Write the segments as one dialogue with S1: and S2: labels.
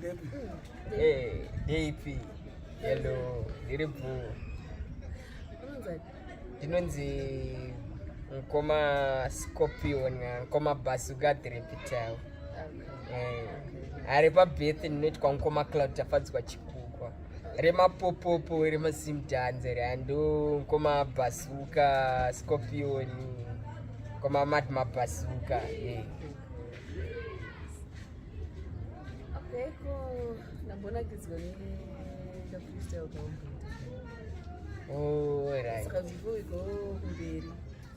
S1: Ndepi?
S2: Eh, ndeipi? Hello, ndiri bhoo.
S3: Unonzi
S2: Ndinonzi Mkoma Scorpion, Mkoma Basuka Drepitel. Eh, ari pabirth ndinoitwa Mkoma Cloud Tafadzwa Chikukwa. Remapopopo remasimdanze rando Mkoma Basuka Scorpion, Mkoma Mad Mabasuka. Eh.
S3: Okay, ko ndambonakidzwa neka freestyle kaumboita.
S2: Alright.
S3: Saka before we go kumberi,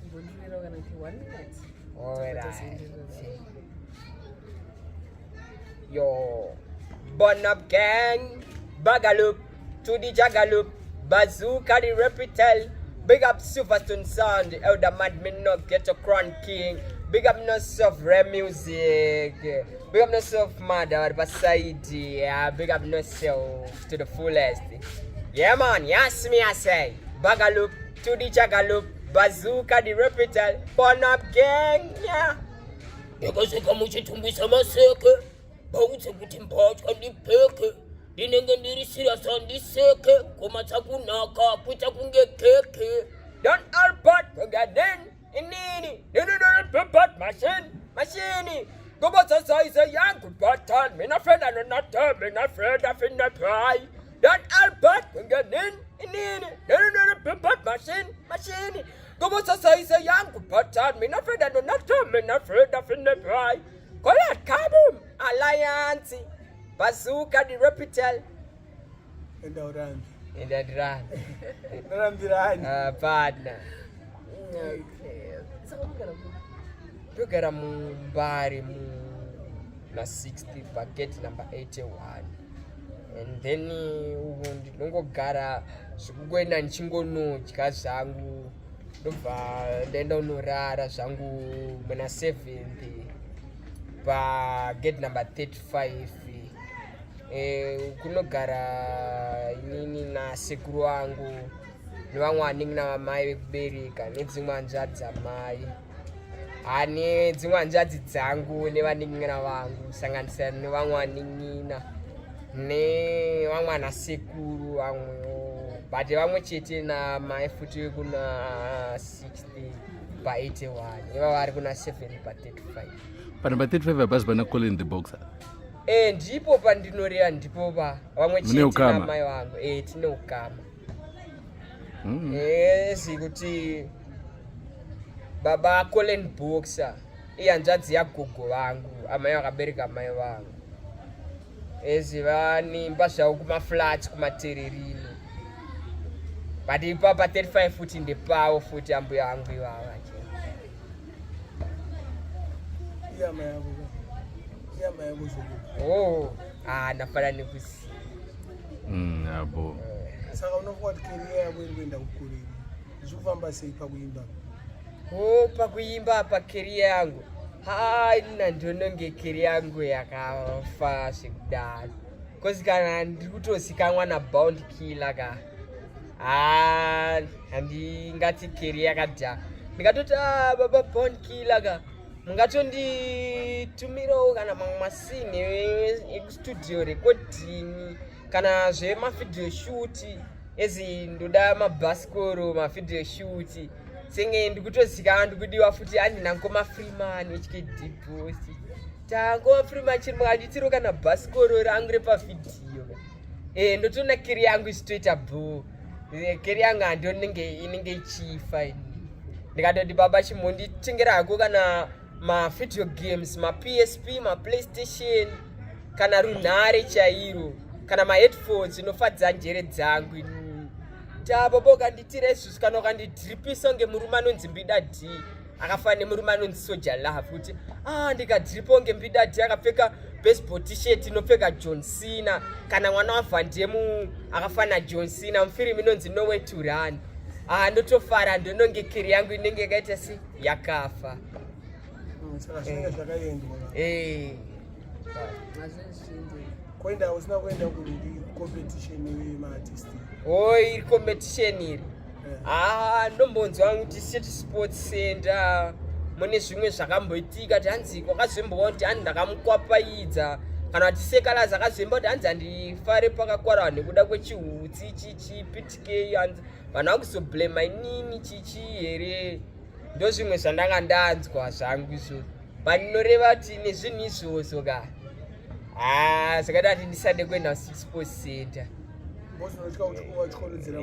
S3: umbondimirirawo kana kuti one minute.
S2: Alright. Yo, burn up gang, bagaloop, to the jagaloop, bazooka the repitel. Big up Silverstone Sound, Elder Madman no get a crown king. Big up no self rap music. Big up no self mother beside. Yeah, big up no self to the fullest. Yeah man, yes me I say. Bagaloop to the jagaloop, bazooka the repitel, burn up gang, yeah.
S4: Ndakasvika muchitumbisa maseke, baudze kuti mbatya ndipfeke, ndinenge ndiri serious handiseke, ngoma dzakunaka kuita kunge keke.
S2: Don Albert Gaden inini nini machine machine Ngoba sayize yangu batan mina friend anonata mina friend afina pie. Don Albert Gaden inini nini machine machine Ngoba sayize yangu batan mina friend anonata mina friend afina pie. Kolat Kabum Alliance Bazooka the Repitel.
S1: Enda urambi.
S2: Indadran.
S1: Urambirani.
S2: Partner.
S3: Okay. Saka unogara kupi?
S2: Ndogara muMbare muna 60 pagate number 81, and then uku ndinongogara zvekungoenda ndichingonodya zvangu, ndobva ndaenda kunorara zvangu muna 7th pagate number 35. Kunogara inini nasekuru vangu nevamwe vanin'ina vamai vekubereka nedzimwe hanzvadzi dzamai, ane dzimwe hanzvadzi dzangu nevanin'ina vangu, kusanganisira nevamwe vanin'ina nevamwe anasekuru vamwewo, but vamwe chete namai futi vekuna 60 pa81, iva vari kuna 7 pa35.
S5: Panumber 35 hapasi pana Colin the Boxer?
S2: Ndipo pandinoreva, ndipo pa vamwe
S5: Mune
S2: chete
S5: ukama?
S2: namai vangu. Tine ukama. Ezi kuti baba Colin Boxer ihanzvadzi yagogo vangu, amai vakabereka amai vangu. Ezi vanimba zvavo kumaflats kumatererini, but ipapa 35 futi ndepavo futi, ambuya vangu ivava.
S1: Iyama yako. Iyama yako zvokupa.
S2: Oh, ah, ndafana nekuziva.
S5: Abo.
S1: Saka unofunga kuti career yako iri kuenda kukuriri? Zviri kufamba sei pakuimba?
S2: O, pakuimba pa career yangu, ha, inina ndinonge career yangu yakafa zvekudaro, 'cause kana ndiri kutozikanwa naBound Killer ka, ha, handingati career yakadhaka. Ndingatoti, ah, baba Bound Killer ka, mungatonditumirawo kana mamwe masini ekustudio recording kana zvemavideo shoot. Ezi ndoda mabhasikoro, mavideo shoot, senge ndikutozikanwa, ndikudiwa futi. Handina Ngoma Freeman HKD Boss, tangoma Freeman chiri mukanditiro kana bhasikoro rangu repavhidhiyo. Ndotoona career yangu ichitoita bhoo. Career yangu handionenge inenge ichifa ini. Ndikatoti, baba, chimbonditengera hako kana mavideo games, maPSP, maPlaystation, kana runhare chairo, kana maheadphones inofadza njere dzangu inini. Tababa, ukanditira isusu kana ukandidhiripisa kunge murume anonzi Mbida D, akafanana nemurume anonzi Soja Love, kuti ah, ndikadhiripa kunge Mbida D akapfeka baseball T-shirt inopfeka John Cena, kana mwana waVhandemu akafanana John Cena mufirimu inonzi Nowhere to Run, ah, ndotofara. Ndononge career yangu inenge yakaita se yakafa.
S1: Saka zvinenge zvakaendwa.
S2: Eh.
S3: Hazvinenge zvichiendeka.
S1: Kuenda usina kuenda kucompetition yemaartist?
S2: O, iri competition iri? Ah, ndombonzwa kuti City Sports Center mune zvimwe zvakamboitika, kuti hanzi kwakazombowa kuti hanzi ndakamukwapaidza. Kana kuti sekalazi akazvimba kuti hanzi handifare pakakwara vanhu nekuda kwechihutsi chichi ptk, hanzi vanhu vakuzoblema inini chichi here. Ndozvimwe zvandanga ndanzwa zvangu izvozvo, pandinoreva kuti nezvinhu izvozvo ka, haa, zvakaita kuti ndisade kuenda kuCity Sports Center.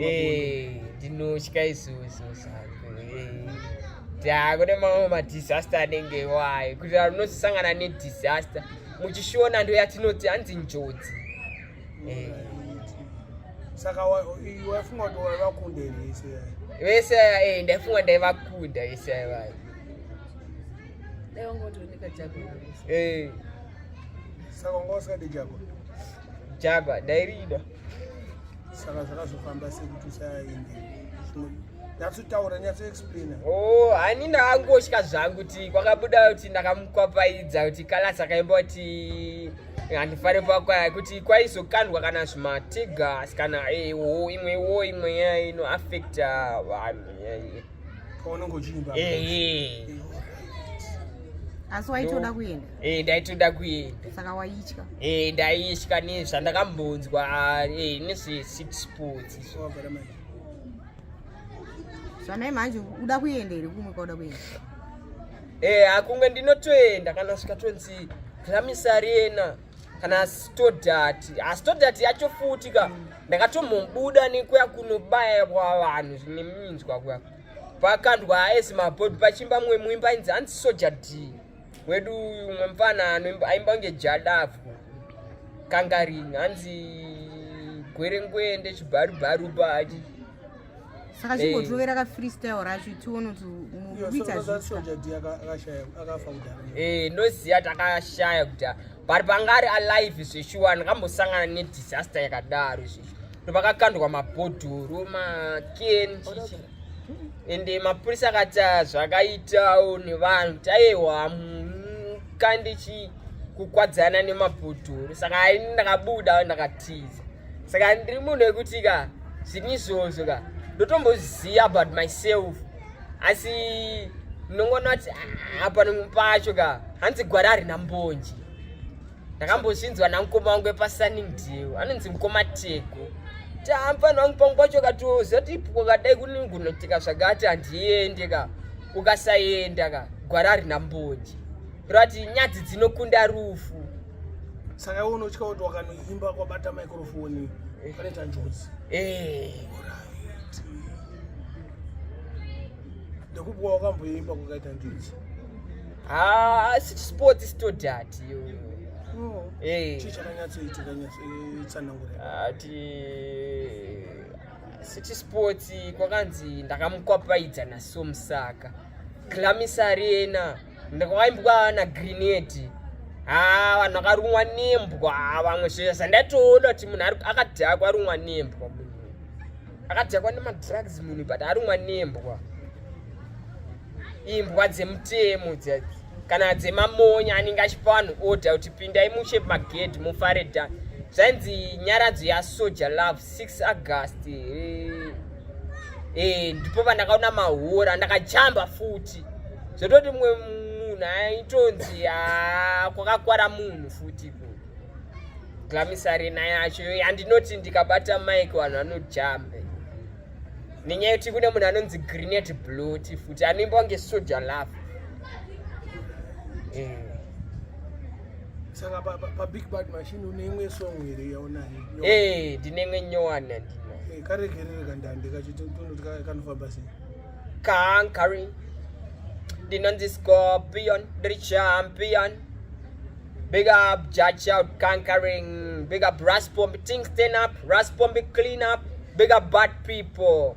S2: Eh, ndinotya izvozvo zvangu. Eh, kune mamwe madisaster anenge iwayo kuti unozosangana nedisaster muchishona, ndo yatinoti hanzi njodzi. Eh.
S1: Saka waifunga kuti waivakunda here vese?
S2: Vese, ndaifunga ndaivakunda vese aivayo.
S3: Dai wanga utooneka Jaguar.
S1: Saka wanga usingade Jaguar?
S2: Jaguar ndairida.
S1: Saka zvakazofamba sekuti usaende? Nyatsotaura, nyatsoexplaina.
S2: Oh, hani ndakangotya zvangu kuti kwakabuda kuti ndakamukwapaidza, kuti Kalasi akaimba kuti handifare pakwaya, kuti kwaizokandwa kana zvimateargas kana wo imwe wo imwe ya inoaffecta vanhu.
S1: Paunenge uchiimba?
S2: Eh.
S6: Asi waitoda kuenda?
S2: Eh, ndaitoda kuenda.
S6: Saka waitya?
S2: Eh, ndaitya nezvandakambonzwa nezve-City Sports izvo.
S1: Wagara mai.
S6: Zvanai manje, uda kuenda here kumwe kwauda kuenda?
S2: Eh, akunge ndinotoenda kana svikatonzi Glamis Arena kana Stodart. Astodart yacho futi ka, ndakatombobuda nekuya kunobayirwa vanhu zvine minzwa kuya, pakandwa esi mabhodhi pachimba mumwe muimba ainzi hanzi Soja D wedu uyu, umwe mufana aimba kunge Jadavhu Kangaring, hanzi gwerengwende chibharubharu pachi.
S6: Saka chimbotovera kafreestyle racho tione kuti mukuita zvitya.
S1: Soja D akashaya, akafa kudhara.
S2: Eh, ndoziva takashaya kuti but panga ari alive zveshuwa, ndakambosangana nedisaster yakadaro izvezvo, ndopakakandwa mabhodhoro, maken, chichi, ende mapurisa akati, "Ah, zvakaitawo nevanhu kuti aiwa mukande chi kukwadzana nemabhodhoro." Saka aini ndakabuda, ndakatiza. Saka ndiri munhu wekuti ka zvinhu izvozvo ka ndotomboziva about myself, asi ndinongoona kuti, ah, pano pacho ka hanzi gwara harina mbonji. Ndakambozvinzwa namukoma wangu wepaSunningdale anonzi mukoma Tego, tamufana wangu, pamwe pacho katoziva kuti kwakadai kunongonoitika zvakati, handiende ka. Ukasaenda ka, gwara harina mbonji, kurati nyadzi dzinokunda rufu.
S1: Saka iwe unotya kuti wakanoimba kwabata microphone panoita njodzi?
S2: Eh.
S1: Alright. Ndekupi wakamboimba kwakaita njodzi?
S2: Ah, City Sports, Stodart yo.
S1: Oh.
S2: Eh.
S1: Chii chakanyatsoitika? Nyatsoitsanangura.
S2: Ati City Sports kwakanzi ndakamukwapaidza naSomusaka. Glamis Arena ndakaimbwa naGrenade. Ha, vanhu vakarumwa nembwa vamwe, zvezvo zvandatoona kuti munhu akadhakwa, arumwa nembwa. Munhu akadhakwa nemadrugs munhu, but arumwa nembwa, imbwa dzemutemo kana dzemamonya anenge achipa vanhu order kuti pindai mushe pamagedhi mufare dha. Zvainzi nyaradzo yaSoja Love, 6 August. Ndipo pandakaona mahora, ndakajamba futi, zvototi mumwe munhu aitonzi, "Ah, kwakakwara munhu futi ku Glamis Arena yacho." Handinoti ndikabata mike vanhu vanojambe nenyaya yekuti kune munhu anonzi Grinet Blot futi anoimba kunge Soja Love.
S1: Saka paBig Bad Machine une imwe song here yaunayo?
S2: Eh, ndine imwe nyowani handina.
S1: Karegerere kandande kachitonoti kanofamba sei?
S2: Conquering, ndinonzi Scorpion, ndiri champion. Big up Judge Out Conquering, big up Raspombi, things stand up, Raspombi clean up, big up bad people.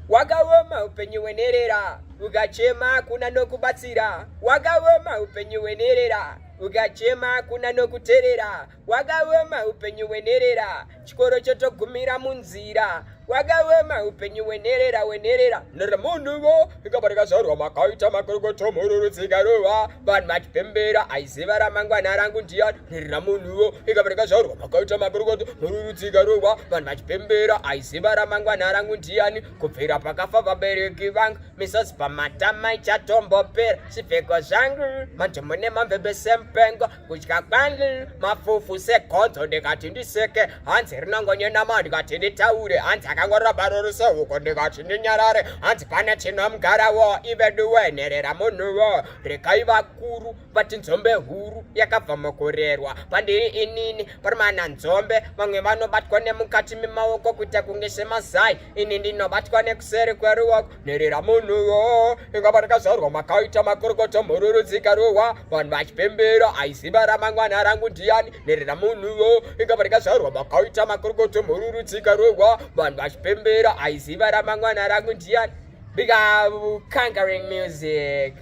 S2: Wakaoma upenyu hwenherera, ukachema kuna nokubatsira. Wakaoma upenyu hwenherera, ukachema kuna nokuterera. Wakaoma upenyu hwenherera, chikoro chotogumira munzira. Wakaoma upenyu hwenherera, hwenherera neremunhuvo ingaba rikazvarwa makaita makorokoto, mhururu dzikarova, vanhu vachipembera, aiziva ramangwana rangu ndiyani. Nherera munhuvo ingaba rikazvarwa makaita makorokoto, mhururu dzikarova, vanhu vachipembera, aiziva ramangwana rangu ndiyani. Kubvira pakafa vabereki vangu, misodzi pamatama ichatombopera. Zvipfeko zvangu manje mune mamvembe sembo. mupengo kudya kwangu mafufu segonzo ndikati ndiseke hanzi rinongonyenama ndikati nditaure hanzi akangoramba rori sehuko ndikati ndinyarare hanzi pane chinomugarawo iveduwe nherera munhuwo regai vakuru vati nzombe huru yakabva mukurerwa pandiri inini parimana nzombe vamwe vanobatwa nemukati memaoko kuita kunge semazai ini ndinobatwa nekuseri kweruoko nherera munhuwo ingava rakazvarwa makaita makorokoto mhururu dzikarohwa vanhu vachipembera aiziva ramangwana rangu ndiyani nherera munhuwo ingava rakazvarwa makaita makorokoto mhururu dzikarohwa vanhu vachipembera aiziva ramangwana rangu ndiyani. Big up Conquering Music,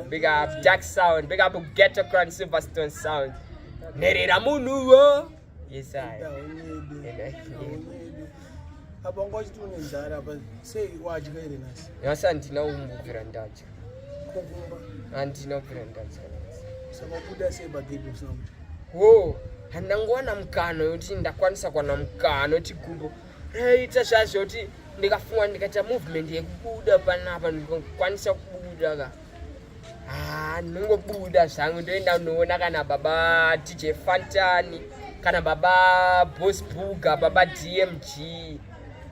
S2: big up Jack Sound, big up Ghetto Crown Silverstone Sound. Nherera munhuwo. Yes, I.
S1: Aunyebe. Apa wanga uchiti une nzara apa sei wadya here nhasi?
S2: Nhasi handina kumbobvira ndadya.
S1: Kokumba.
S2: Handina kubvira ndadya nhasi.
S1: Saka wabuda sei pagedhi usina kudya?
S2: Wo, handangowana mukana wekuti ndakwanisa kuwana mukana wekuti gumbo raita zvazvo kuti ndikafunga ndikaita movement yekubuda panapa ndikakwanisa kubuda ka. Ah, ndinongobuda zvangu ndoenda kunoona kana baba DJ Fantani kana baba Boss Buga, baba DMG.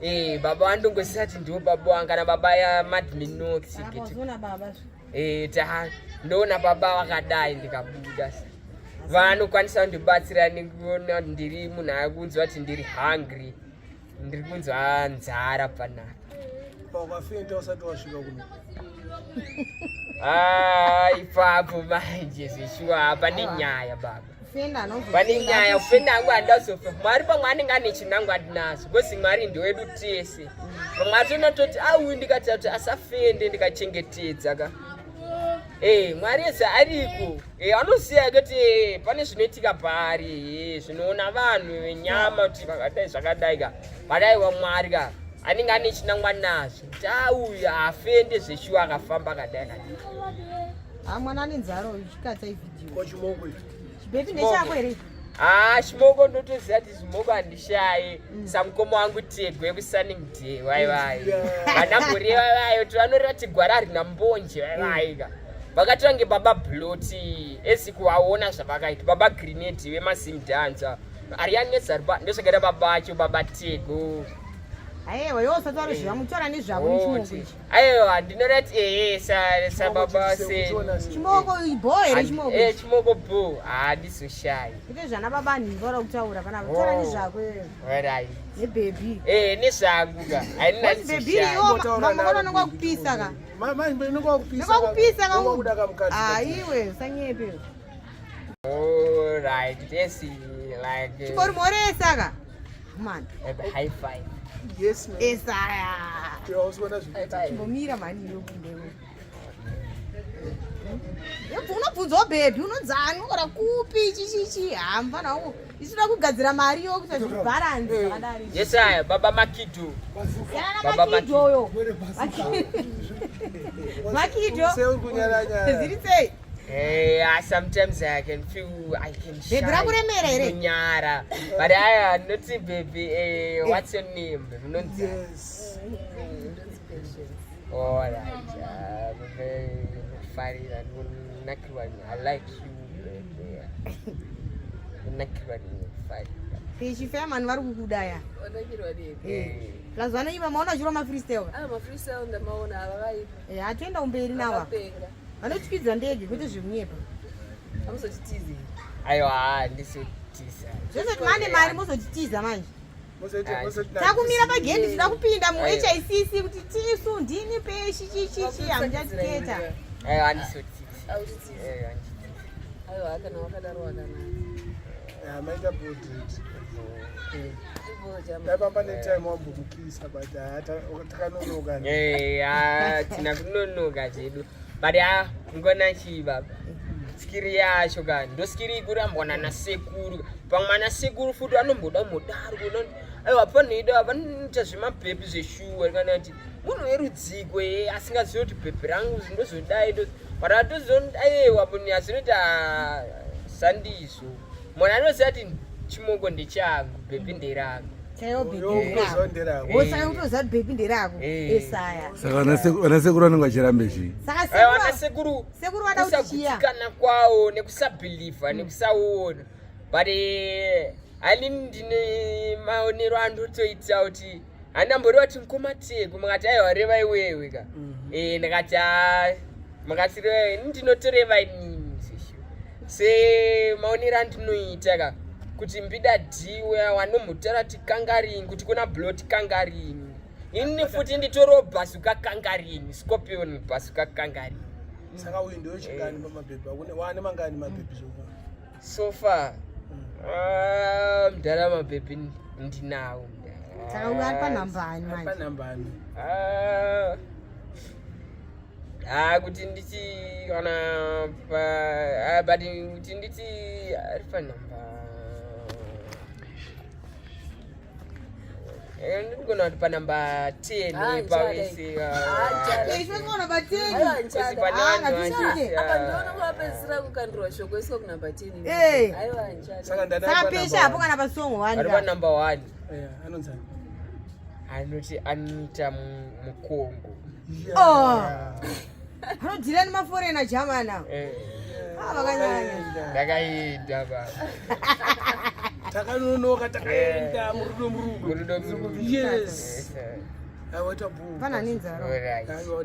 S2: Eh, baba vandongosiya kuti ndiwo baba wangu kana baba ya Mad Minox.
S6: Apa uzoona baba zve.
S2: Eh, ta ndoona baba vakadai ndikabuda. Vanokwanisa kundibatsira nekuona kuti ndiri munhu akunzwa kuti ndiri hungry. Ndiri kunzwa nzara panapa.
S1: Wakafenta usati wasvika kuno.
S2: Ah, ipapo manje zveshuwa pane nyaya baba.
S6: Kufenda anozofenda.
S2: Pane nyaya kufenda hangu handazofa. Mwari pamwe anenge ane chinangwa ndinazo because Mwari ndewedu tese. Pamwe atonatoti auyu ndikati kuti asafende ndikachengetedza ka. Eh, Mwari ese ariko. Eh, anoziva kuti pane zvinoitika paari, zvinoona vanhu venyama kuti vakadai zvakadai ka. Padai waMwari ka. Anenge ane chinangwa nazvo. Kuti auyu afende zveshuwa akafamba akadai kadai.
S6: Ah, mwana ane nzara uyu chikatsa ivhidhiyo.
S1: Ko chimoko ichi?
S6: Chibhepi ndechako here?
S2: Ah, chimoko ndotoziva kuti zvimoko handishayi. Samukoma wangu Tegwe kuSunning Day vai vai. Vanamboreva vayo kuti vanoreva kuti gwara harina mbonje vai vai ka. Vakatora nge baba Bloti esi kuvaona zvavakaita. Baba Grenade vemaZim Dancer. Ariane Nezarba ndozvakaita baba acho baba Tego.
S6: Aiwa, iwe usati waruzviva mutora nezvako nechimoko ichi.
S2: Aiwa, ndinorati ehe sababa se.
S6: Chimoko ibho here chimoko?
S2: Eh, chimoko bho. Handizoshayi.
S6: Ite zvana baba nhingi vada kutaura panapa. Tora nezvako iwewe.
S2: Alright.
S6: Nebhebhi.
S2: Eh, nezvangu ka. Haina
S6: Kuti bhebhi iwo mama vona nonga kupisa ka.
S1: Manje nonga kupisa.
S6: Nonga kupisa ka.
S1: Nonga kuda kamukadzi.
S6: Ah, iwe usanyepe.
S2: Alright, this like
S6: Chikori moresa ka. Man.
S2: High five.
S1: Yes man.
S6: Esaya.
S1: Usiona zvikuita.
S6: Chimbomira mhani iwe kundewe. Unobvunzawo bhebhi unonzani unogara kupi chichichi ha mufana wangu ichida kugadzira mari yo kuita zvibharanzi zvakadari.
S2: Yes aya baba Makido.
S6: Baba Makido yo. Makido.
S1: Sei kunyaranyara.
S6: Zviri sei?
S2: Hey, sometimes I can feel I can shy.
S6: Baby rakuremera here?
S2: Kunyara. But I am not baby. What's your name? Unonzi.
S1: Yes.
S2: All right. Baby, farira ndinakirwa I like you baby. Ndinakirwa farira.
S6: Pechifaya mani vari kukuda ya.
S3: Wanakirwa nei?
S6: Plus vanoiva maona achirwa mafreestyle.
S3: Ah, mafreestyle ndamaona ava vaipa.
S6: Eh, atoenda kumberi nawa.
S3: Vakapenga.
S6: Vanotyidza ndege kwete zvekunyepa.
S3: Hamuzotitizi.
S2: Aiwa, ndisotisa.
S6: Zvese kuti mane mari mozotitiza manje.
S1: Mozoti
S6: Takumira pagendi tida kupinda muHICC kuti tisu ndini peshi chichichi hamuchatiketa.
S2: Aiwa, ndisotisa.
S3: Hautitizi.
S2: Aiwa, ndisotisa.
S3: Aiwa, kana wakadaro wakanaka.
S1: Maita portrait.
S3: Ibo jama.
S1: Dai pamba netime wambomukisa but takanonoka.
S2: Eh, tina kunonoka zvedu. But ah, ngona chii baba. Skiri yacho ka ndoskiri ikurambwa nanasekuru. Pamwe anasekuru futi anomboda mudaro kuona aiwa panoida vanoita zvemabhebhi zveshuwa kana kuti munhu werudziko ye asingazivi kuti bhebhi rangu ndozodai but atozoaiwa munhu azinoita sandizvo munhu anoziva kuti chimoko ndechangu bhebhi nderangu.
S6: Chaiwo bhebhi
S1: Yo, unoziva
S6: nderako.
S1: nderako.
S6: Oh, saka utoziva kuti bhebhi nderako.
S2: Eh.
S6: Esaya.
S5: Saka vanasekuru vanenge vachirambe chii?
S6: Saka
S2: Aiwa, vana
S6: sekuru
S2: sekuru
S6: sekuru vada kuti chiya.
S2: kusagutsikana kwawo nekusabhilivha nekusaona but hanini ndine maonero andotoita kuti handamboreva kuti mukomateko mukati aiwa reva iwewe ka. Ndakati "Ah, mukati reva ini ndinotoreva inini sesho semaonero andinoita ka kuti mbida dhiwe wanombotaura kuti kangarini kuti kuna blot kangarini inini futi nditorewo bhazuka kangarini scorpion bhazuka kangarini.
S1: Saka uyu ndiwe chingani pamabhebhi akune wane mangani mabhebhi so far?
S2: So far, ah, mudhara mabhebhi ndinawo mudhara.
S6: Saka uyu ari panhambani manje.
S1: Panhambani?
S2: Ah, ah, kuti nditi kana pa ah, but kuti nditi ari panhamba ndigona kuti panhamba 10
S3: Ah,
S2: pawese.
S3: Handichada.
S6: Eh, iwe pateni.
S3: Aiwa, handichada.
S2: Pane
S6: Ah,
S2: vanhu
S6: ngatisvike.
S3: Apa ndiona kwapedzisira kukandirwa shoko iswa kunhamba 10.
S6: Eh.
S3: Aiwa, handichada.
S1: Saka ndani
S6: Saka
S1: ari
S6: pesha
S1: panhamba
S6: hapo
S1: one?
S6: kana pasongo
S2: Vari
S6: wani.
S2: panhamba 1.
S1: Yeah, anonzani?
S2: Anoti anoita mukongo.
S6: Oh. Anodhira nemaforena jamana. Ah, vakanyanya.
S2: Ndakaenda baba.
S1: Takanonoka takaenda murudo murudo.
S2: Murudo murudo.
S1: Yes, aiwaita bhu.
S6: Pana nenzara.
S2: Alright.
S1: Aiwa.